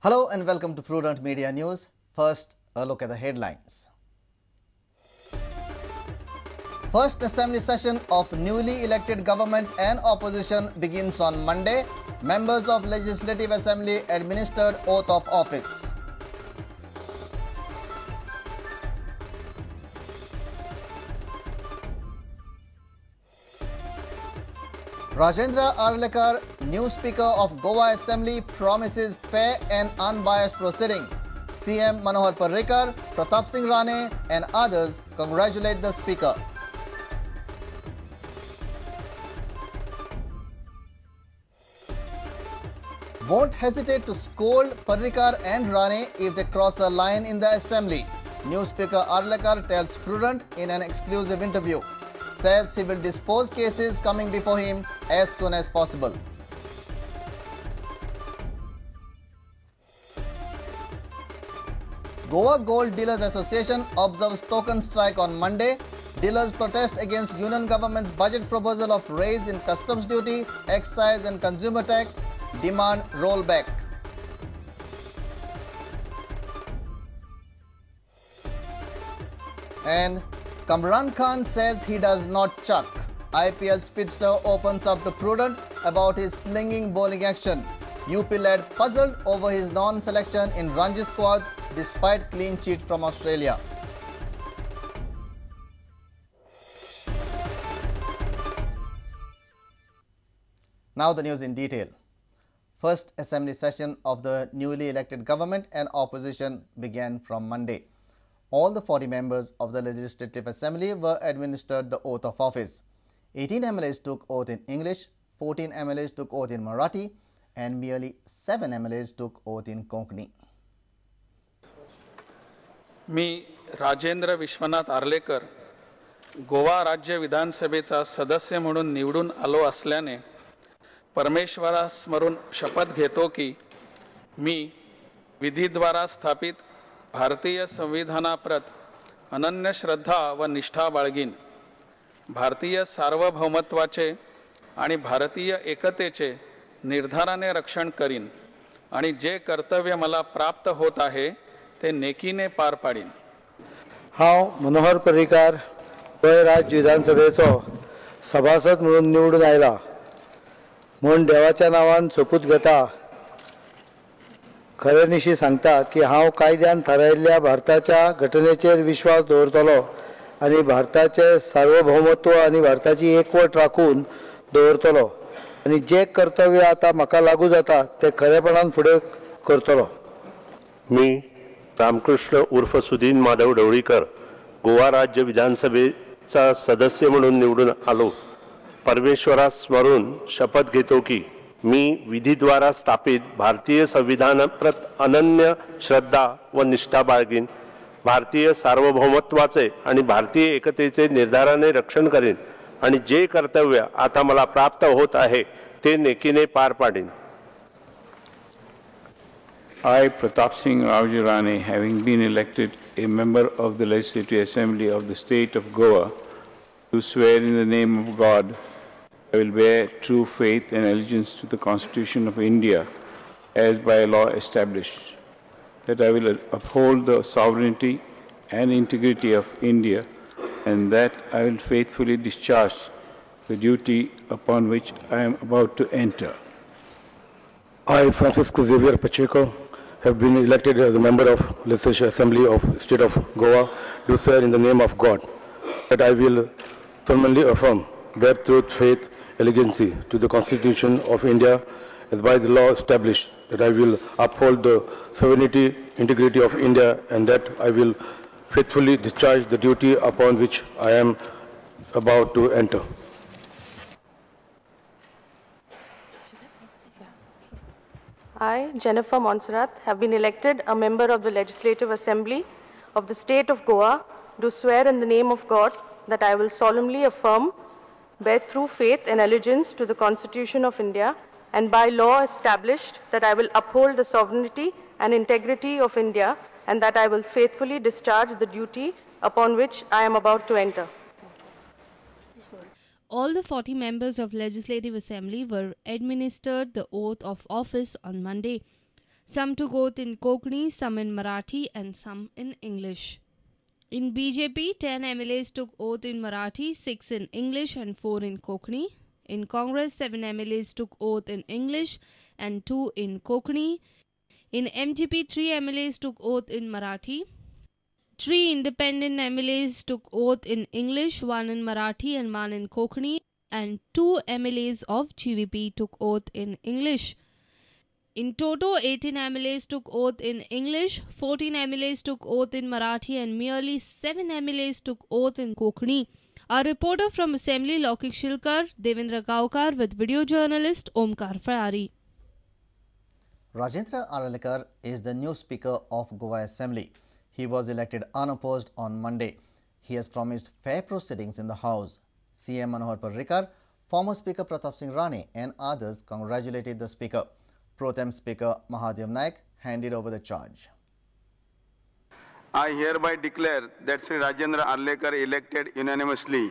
Hello and welcome to Prudent Media News. First, a look at the headlines. First assembly session of newly elected government and opposition begins on Monday. Members of Legislative Assembly administered oath of office. Rajendra Arlekar, new Speaker of Goa Assembly, promises fair and unbiased proceedings. CM Manohar Parrikar, Pratap Singh Rane and others congratulate the Speaker. Won't hesitate to scold Parrikar and Rane if they cross a line in the Assembly. New Speaker Arlekar tells Prudent in an exclusive interview. Says he will dispose cases coming before him as soon as possible. Goa Gold Dealers Association observes token strike on Monday. Dealers protest against union government's budget proposal of raise in customs duty, excise and consumer tax, demand rollback. And Kamran Khan says he does not chuck. IPL speedster opens up to Prudent about his slinging bowling action. UP lad puzzled over his non-selection in Ranji squads despite clean sheet from Australia. Now the news in detail. First assembly session of the newly elected government and opposition began from Monday. All the 40 members of the Legislative Assembly were administered the oath of office. 18 MLAs took oath in English, 14 MLAs took oath in Marathi and merely 7 MLAs took oath in Konkani. मी राजेंद्र विश्वनाथ आर्लेकर गोवा राज्य विधानसभेचा सदस्य म्हणून निवडून आलो असल्याने परमेश्वरा स्मरून शपथ घेतो की मी विधीद्वारा स्थापित भारतीय संविधानाप्रत अनन्य श्रद्धा व निष्ठा बाळगीन, भारतीय सार्वभौमत्वाचे आणि भारतीय एकतेचे निर्धाराने रक्षण करीन आणि जे कर्तव्य मला प्राप्त होत आहे ते नेकीने पार पाडीन. हांव मनोहर पर्रीकार गोंय राज्य विधानसभेचो सभासद म्हणून निवडून आयला म्हूण देवाच्या नांवान सोपूत घेता. खरेनिशी सांगता की हांव कायद्यान थारायिल्ल्या भारताच्या घटनेचेर विश्वास दवरतलो आनी भारताचें सार्वभौमत्व आनी भारताची एकवट राखून दवरतलो आनी जें कर्तव्य आतां म्हाका लागू जाता तें खरेपणान फुडें करतलो. मी रामकृष्ण उर्फ सुदीन माधव ढवळीकर गोवा राज्य विधानसभेचा सदस्य म्हणून निवडून आलो. परमेश्वरा स्मरून शपथ घेतो की मी विधीद्वारा स्थापित भारतीय संविधानाप्रत अनन्य श्रद्धा व निष्ठा बाळगीन, भारतीय सार्वभौमत्वाचे आणि भारतीय एकतेचे निर्धाराने रक्षण करीन आणि जे कर्तव्य आता मला प्राप्त होत आहे ते नेकीने पार पाडीन. I, Pratap Singh Raoji Rane, having been elected a member of the Legislative Assembly of the State of Goa, do swear in the name of God I will bear true faith and allegiance to the Constitution of India as by law established, that I will uphold the sovereignty and integrity of India, and that I will faithfully discharge the duty upon which I am about to enter. I, Francisco Xavier Pacheco, have been elected as a member of Legislative Assembly of State of Goa, do swear in the name of God that I will solemnly affirm, bear truth, faith, allegiance to the Constitution of India as by the law established, that I will uphold the sovereignty, integrity of India, and that I will faithfully discharge the duty upon which I am about to enter. I, Jennifer Montserrat, have been elected a member of the Legislative Assembly of the State of Goa, do swear in the name of God that I will solemnly affirm, bear true faith and allegiance to the Constitution of India, and by law established that I will uphold the sovereignty and integrity of India, and that I will faithfully discharge the duty upon which I am about to enter. All the 40 members of Legislative Assembly were administered the oath of office on Monday. Some took oath in Kokani, some in Marathi and some in English. In BJP, 10 MLAs took oath in Marathi, 6 in English and 4 in Kokani. In Congress, 7 MLAs took oath in English and 2 in Kokani. In MGP, 3 MLAs took oath in Marathi. 3 independent MLAs took oath in English, 1 in Marathi and 1 in Kokani, and 2 MLAs of GVP took oath in English. In total, 18 MLAs took oath in English, 14 MLAs took oath in Marathi and merely 7 MLAs took oath in Kokani. Our reporter from Assembly, Lokik Shilkar, Devendra Gaukar with video journalist Omkar Ferrari. Rajendra Arlekar is the new Speaker of Goa Assembly. He was elected unopposed on Monday. He has promised fair proceedings in the House. CM Manohar Parrikar, former Speaker Pratap Singh Rane and others congratulated the Speaker. Pro Tem Speaker Mahadev Naik handed over the charge. I hereby declare that Sri Rajendra Arlekar elected unanimously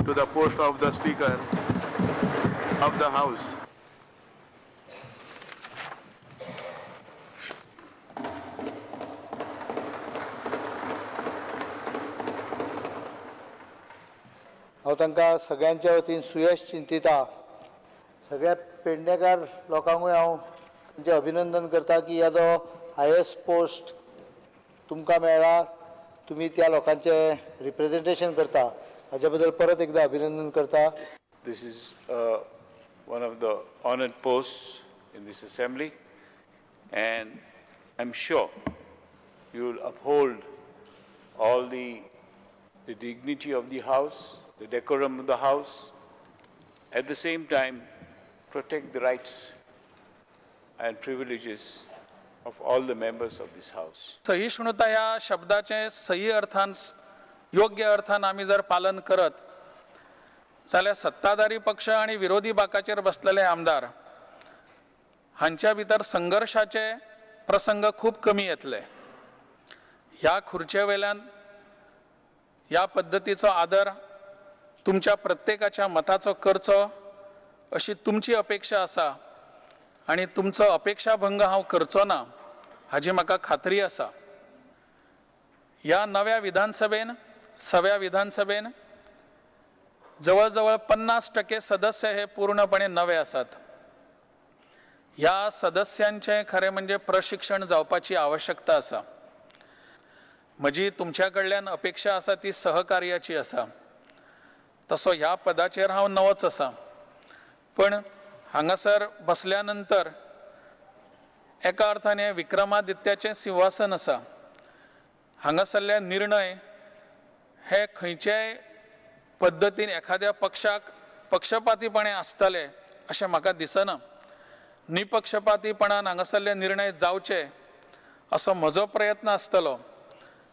to the post of the Speaker of the House. हांव तांकां सगळ्यांच्या वतीन सुयश चिंतिता. सगळ्या पेडणेकार लोकांकूय हांव तांचें अभिनंदन करता की ह्या जो हायेस्ट पोस्ट तुमकां मेळ्ळा, तुमी त्या लोकांचें रिप्रेजेंटेशन करता, हाजे बद्दल परत एकदां अभिनंदन करता. This is one of the honored posts in this assembly, and I'm sure you will uphold all the dignity of the house, the decorum of the house, at the same time protect the rights and privileges of all the members of this house. सहिष्णुता ह्या शब्दाचे सही अर्थान, योग्य अर्थान आमी जर पालन करत जाल्यार सत्ताधारी पक्ष आनी विरोधी बाकाचेर बसलेले आमदार हांच्या भितर संघर्षाचे प्रसंग खूब कमी येतले. ह्या खुर्चे वेल्यान ह्या पद्दतीचो आदर तुमच्या प्रत्येकाच्या मताचो करचो अशी तुमची अपेक्षा आसा आनी तुमचो अपेक्षाभंग हांव करचो ना हाजी म्हाका खात्री आसा. ह्या नव्या विधानसभेन, सव्या विधानसभेन जवळ जवळ 50% सदस्य हे पूर्णपणे नवे आसात. ह्या सदस्यांचें खरें म्हणजे प्रशिक्षण जावपाची आवश्यकता आसा. म्हजी तुमच्या कडल्यान अपेक्षा आसा ती सहकार्याची आसा. तसो ह्या पदाचेर हांव नवोच आसा, पण हांगासर बसल्या नंतर एका अर्थान हें विक्रमादित्याचें सिंहासन आसा. हांगासरले निर्णय हे खंयच्याय पद्दतीन एखाद्या पक्षाक पक्षपातीपणे आसतले अशें म्हाका दिसना. निपक्षपातीपणान हांगासरले निर्णय जावचे असो म्हजो प्रयत्न आसतलो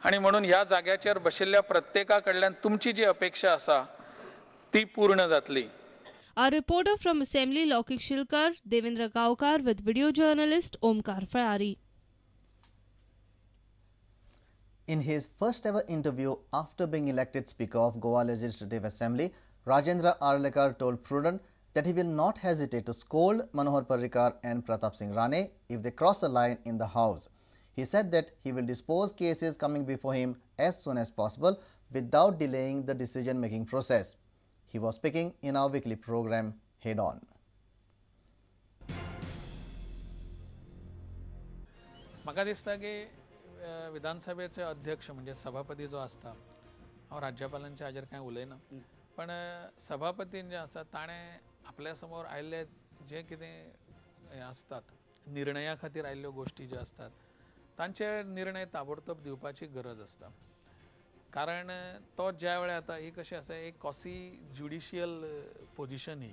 आनी म्हणून ह्या जाग्याचेर बशिल्ल्या प्रत्येका कडल्यान तुमची जी अपेक्षा आसा ती पूर्ण जातली. Our reporter from Assembly, Lokik Shilkar, Devendra Gaukar with video journalist Omkar Ferrari. In his first ever interview after being elected Speaker of Goa Legislative Assembly, Rajendra Arlekar told Prudent that he will not hesitate to scold Manohar Parrikar and Pratap Singh Rane if they cross a line in the House. He said that he will dispose cases coming before him as soon as possible without delaying the decision-making process. He was speaking in our weekly program, Head On. म्हाका दिसता की विधानसभेचे अध्यक्ष म्हणजे सभापती जो आसता, हांव राज्यपालांच्या हाजेर कांय उलयना, पण सभापतीन जे आसा ताणें आपल्या समोर आयिल्ले जे कितें आसतात निर्णया खातीर आयिल्ल्यो गोश्टी ज्यो आसतात तांचे निर्णय ताबडतोब दिवपाची गरज आसता. कारण तो ज्या वेळार आतां ही कशी आसा एक कॉसी ज्युडिशियल पोजिशन, ही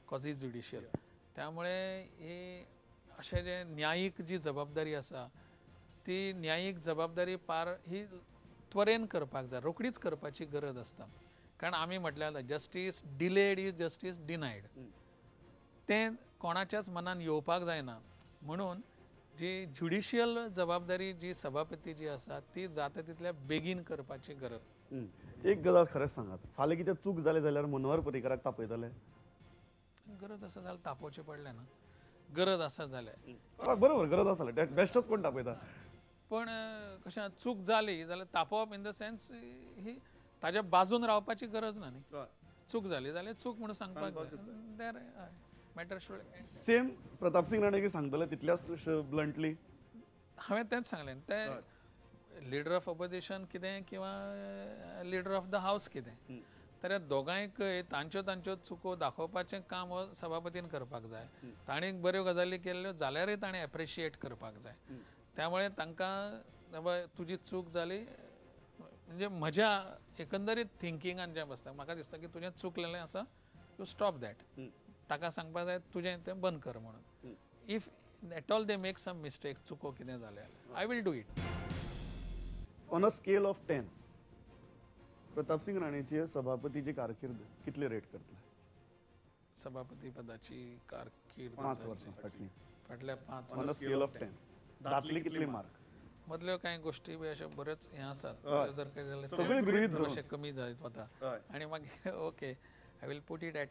कॉसी ज्युडिशियल, त्यामुळे ही अशें जे न्यायीक जी जबाबदारी आसा ती न्यायीक जबाबदारी पार ही त्वरेन करपाक जाय, रोखडीच करपाची गरज आसता. कारण आमी म्हटल्यार justice delayed is justice denied, तें कोणाच्याच मनान येवपाक जायना. म्हणून जी ज्युडिशियल जबाबदारी जी सभापती जी आसा ती जाता तितल्या बेगीन करपाची गरज. एक गजाल खरेंच सांगात, फाल्यां कितें चूक जाली जाल्यार मनोहर पर्रीकराक तापयतले? गरज आसा जाल्यार तापोवचें पडलें ना. गरज आसा जाल्यार. बरोबर, गरज आसा जाल्यार बेश्टोच कोण तापयता. पण कशें चूक जाली जाल्यार तापोवप इन the sense ही ताज्या बाजून रावपाची गरज ना न्ही. चूक जाली जाल्यार चूक म्हणून सांगपाक जाय. Matter should same Pratapsingh Rane सांगतले तितल्याच ब्लंटली. हांवें तेंच सांगलें, ते लिडर ऑफ ऑपोजिशन कितें किंवा लिडर ऑफ the house कितें, तर दोगांयकय तांच्यो तांच्यो चुको दाखोवपाचें काम हो सभापतीन करपाक जाय. तांणी बऱ्यो गजाली केल्ल्यो जाल्यारय ताणें एप्रिशिएट करपाक जाय. त्यामुळे तांकां तुजी चूक जाली म्हणजे म्हज्या एकंदरीत थिंकिंगान जें बसता म्हाका दिसता की तुजें चुकलेलें आसा, you stop that. ताका सांगपाक जाय तुजें तें बंद कर म्हणून. If at all they make some mistakes, चुको कितें जालें, I will do it. On a scale of 10, Pratapsingh राणेची सभापतीची कारकीर्द कितली रेट करतले? सभापती पदाची कारकीर्द 5 वर्सां फाटली, फाटल्या 5 ऑन अ स्केल ऑफ 10 दातली कितली मार्क? मदल्यो कांय गोष्टी बी अश्यो बऱ्योच हें आसात, जर काय जाल्यार सगळें गृहीत धरून अशें कमी जायत वता आनी मागीर okay I will put it at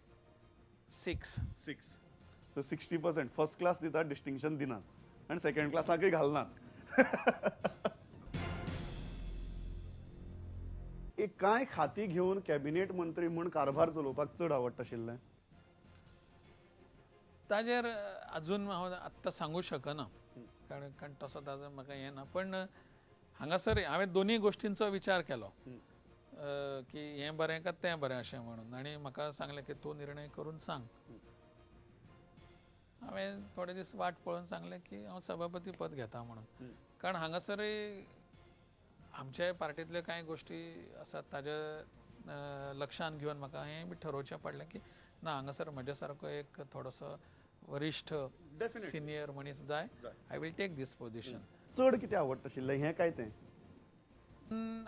6. 6 so 60% first class दिता, डिस्टिंक्शन दिनात आनी सेकंड क्लासाकय घालनात. एक कांय खाती घेवन कॅबिनेट मंत्री म्हूण कारभार चलोवपाक चड आवडटा आशिल्लें? ताजेर अजून हांव आत्तां सांगू शकना, कारण कारण तसो ताजो म्हाका हें ना. पण हांगासर हांवें दोनूय गोश्टींचो विचार केलो की हें बरें काय तें बरें अशें म्हणून, आनी म्हाका सांगलें की तूं निर्णय करून सांग. हांवें थोडे दीस वाट पळोवन सांगलें की हांव सभापती पद घेता म्हणून, कारण हांगासरय आमच्या पार्टींतल्यो कांय गोश्टी आसात ताजे लक्षांत घेवन म्हाका हें बी ठरोवचें पडलें की ना, हांगासर म्हज्या सारको एक थोडोसो वरिश्ठ सिनियर मनीस जाय. I will take this position. चड कितें आवडटा आशिल्लें हें काय तें?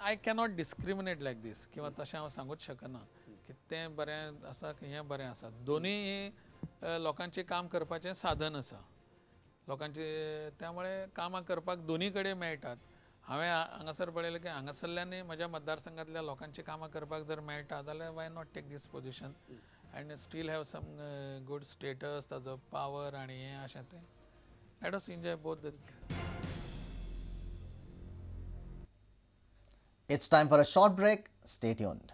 I cannot discriminate like this, किंवा तशें हांव सांगूच शकना की तें बरें आसा की हें बरें आसा. दोनूय लोकांचें काम करपाचें साधन आसा लोकांचे, त्यामुळे कामां करपाक दोनूय कडेन मेळटात. हांवें हांगासर पळयलें की हांगासरल्यानूय म्हज्या मतदारसंघांतल्या लोकांची कामां करपाक जर मेळटा जाल्यार why not take this position and still have some good status, ताजो पावर आनी हें अशें तें. Let us enjoy both the. It's time for a short break. Stay tuned.